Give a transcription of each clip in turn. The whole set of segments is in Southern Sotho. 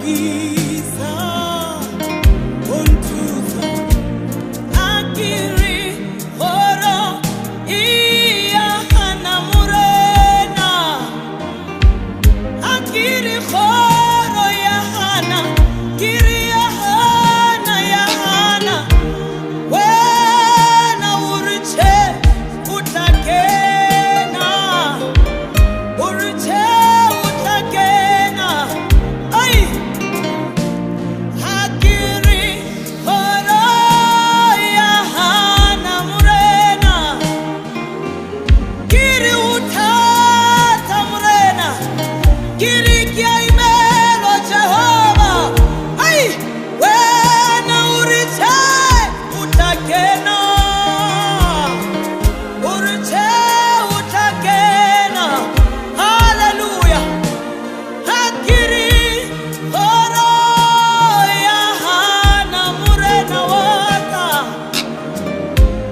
mphedisa, o nthusa. Ha ke re kgoro e ya hana Morena, ha ke re kgoro ya hana, ke re ya hana, ya hana. Wena o re tjhe, o tla kena. O re tjhe, o tla kena. Ai! Ha ke re kgoro ya hana Morena, ke re o thata Morena, ke re ke a imelwa Jehova. Ai! Wena o re tjhe, o tla kena. O re tjhe, o tla kena. Hallelujah. Ha ke re kgoro ya hana Morena wa ka,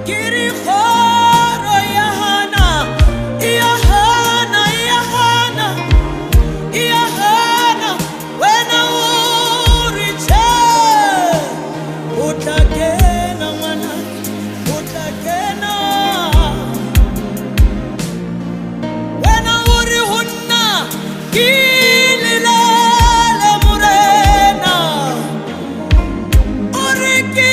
ke re kgoro ya hana, ya hana, ya hana, ya hana. Wena o re tjhe, o tla kena ngwanaka, o tla kena. Wena o re ho nna, ke lelele Morena. O re ke